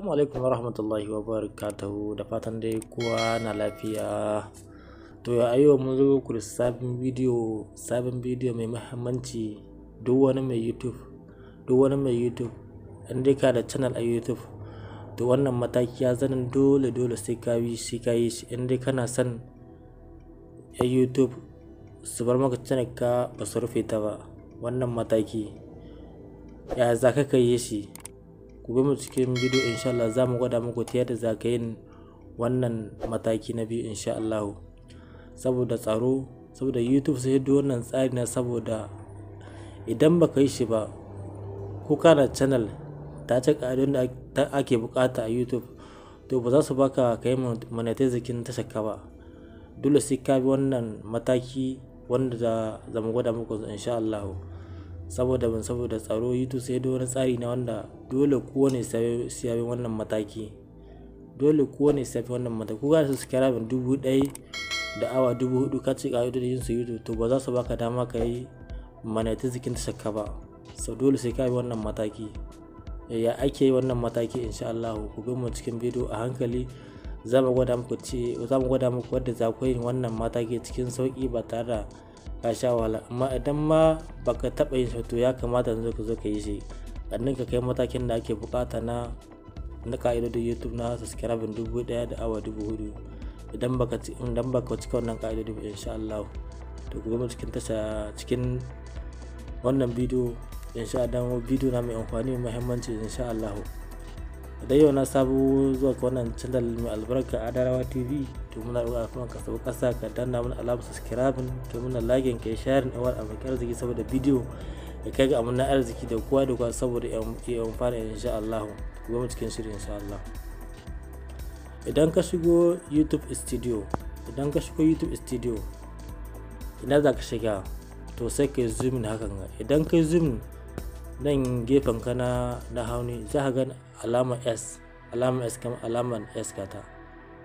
Assalamu alaikum warahmatullahi wabarakatuhu. Da fatan dai kowa na lafiya. To a yau mun zo muku da sabon bidiyo mai muhimmanci. Duk wani mai YouTube, in dai ka da channel a YouTube, to wannan mataki ya zama dole dole sai ka bi, sai ka yi shi, in dai kana son yan YouTube su bar maka channel ka ba su rufe ta ba. Wannan mataki ya za ka yi shi? Ku bi mu cikin bidiyo, insha Allah za mu gwada muku ta yadda za ka yin wannan mataki na biyu, insha Allah. Saboda tsaro, saboda YouTube sai duk wannan tsari na, saboda idan baka yi shi ba, ko kana channel ta ci ƙa'idodin da ake bukata a YouTube, to ba za su baka ka yi monetization tashar ka ba. Dole sai ka bi wannan mataki wanda za mu gwada muku, insha Allah. Saboda ban saboda tsaro, YouTube sai da wani tsari na wanda dole kowane sai ya bi wannan mataki. Dole kowane sai ya bi wannan mataki. Ko ka subscribe 1000 da awa 4000, ka ci ƙa'idodin su YouTube, to ba za su baka dama ka yi monetization tashar ka ba. So dole sai ka bi wannan mataki. Ya ake yi wannan mataki? Insha Allah ku bi mu cikin bidiyo a hankali, za mu gwada muku wadda za ku yi wannan mataki cikin sauki ba tare da ka sha wahala. Amma idan ma baka taɓa yin shi, to ya kamata yanzu ka zo ka yi shi sannan ka kai matakin da ake bukata na ka'idodin YouTube na subscribing 1000 da awa 4000, idan baka cika wannan ka'idodi ba, insha Allah. To ku bi mu cikin tasha, cikin wannan bidiyo, insha Allah. Bidiyo na mai amfani, mai muhimmanci, insha Allah. Idan yau na sabo zuwa ga wannan channel mai albarka, Adarawa TV, to muna roƙa kuma ka sabu ƙasa ka danna mana alamar subscribing, ka muna like, ka yi sharing ɗin abokan arziki, saboda bidiyo ya kai ga amana arziki da kowa da kowa, saboda ya amfana, insha Allah. Ku mu cikin shirin, insha Allah. Idan ka shigo YouTube Studio, idan ka shigo YouTube Studio, ina za ka shiga? To sai ka yi zoom in hakan ga. Idan ka yi zoom nan gefen ka na hauni, za ka ga alamar S, alamar S, kamar alamar S gata.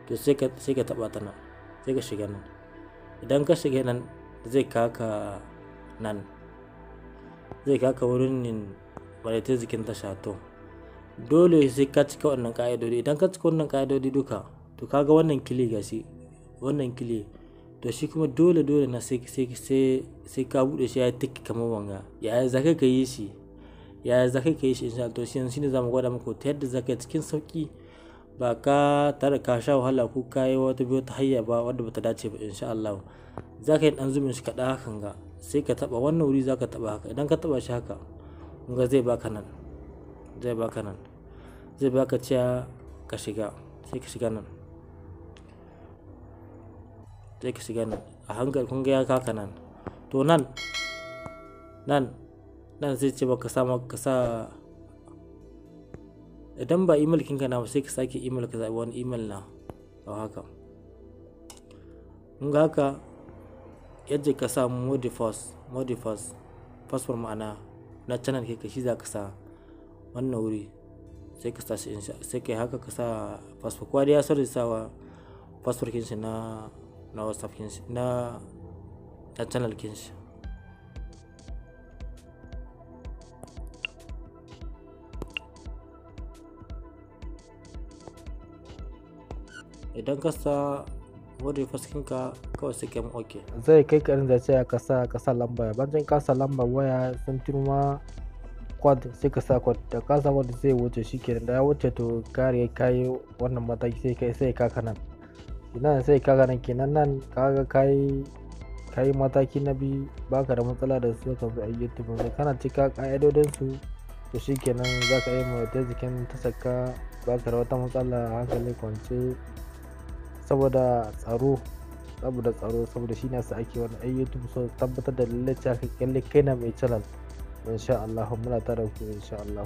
To sai ka taba ta nan, sai ka shiga nan. Idan ka shiga nan, zai kaka nan, zai kaka wurin yin monetization tasha. To dole sai ka cika wannan ka'idodi. Idan ka cika wannan ka'idodi duka, to kaga wannan kili, gashi wannan kili, to shi kuma dole dole na sai ka bude shi ya tik kamar wanga. Yaya za ka yi shi? Yaya za ka yi shi, insha Allah? To shi shine zamu gwada muku ta yadda za ka yi cikin sauki, ba ka tare ka sha wahala ko ka yi wata biyo ta hayya ba wadda bata dace ba, insha Allah. Za ka yi dan zooming shi kaɗan hakan ga, sai ka taba wannan wuri, za ka taba haka. Idan ka taba shi haka, kun ga zai baka nan, zai baka nan, zai baka cewa ka shiga. Sai ka shiga nan, sai ka shiga nan a hankali. Kun ga ya kaka nan. To nan zai ce baka sa ka sa. Idan ba email kinka na ba, sai ka sake email, ka zaɓi wani email na ba haka. Kun ga haka yadda ka sa mot de passe, mot de passe, password ma'ana na channel kai ka, shi za ka sa wannan wuri. Sai ka sa shi, sai kai haka ka sa password. Kowa dai ya san da sawa password kin shi na WhatsApp kin shi, na channel kin shi. Idan ka sa mot de passe kinka, kawai sai ka yi okay. Zai kai ka inda sai ka sa lamba. Bayan ka sa lamba waya, sun turo ma code, sai ka sa code. Da ka sa code zai wuce, shikenan. Da ya wuce, to ka riga ka yi wannan mataki. Sai ka nan nan, sai ka nan kenan. Nan kaga ka yi mataki na biyu, baka da matsala da su ka bi a YouTube. Kana cika ƙa'idodin su, to shikenan za ka yi monetization ta saka, baka da wata matsala, hankali kwance. Saboda tsaro, saboda tsaro, saboda shi ne sa ake wannan ai YouTube, so tabbatar da lallai cewa kai na mai channel, insha Allah. Muna tare ku, insha Allah.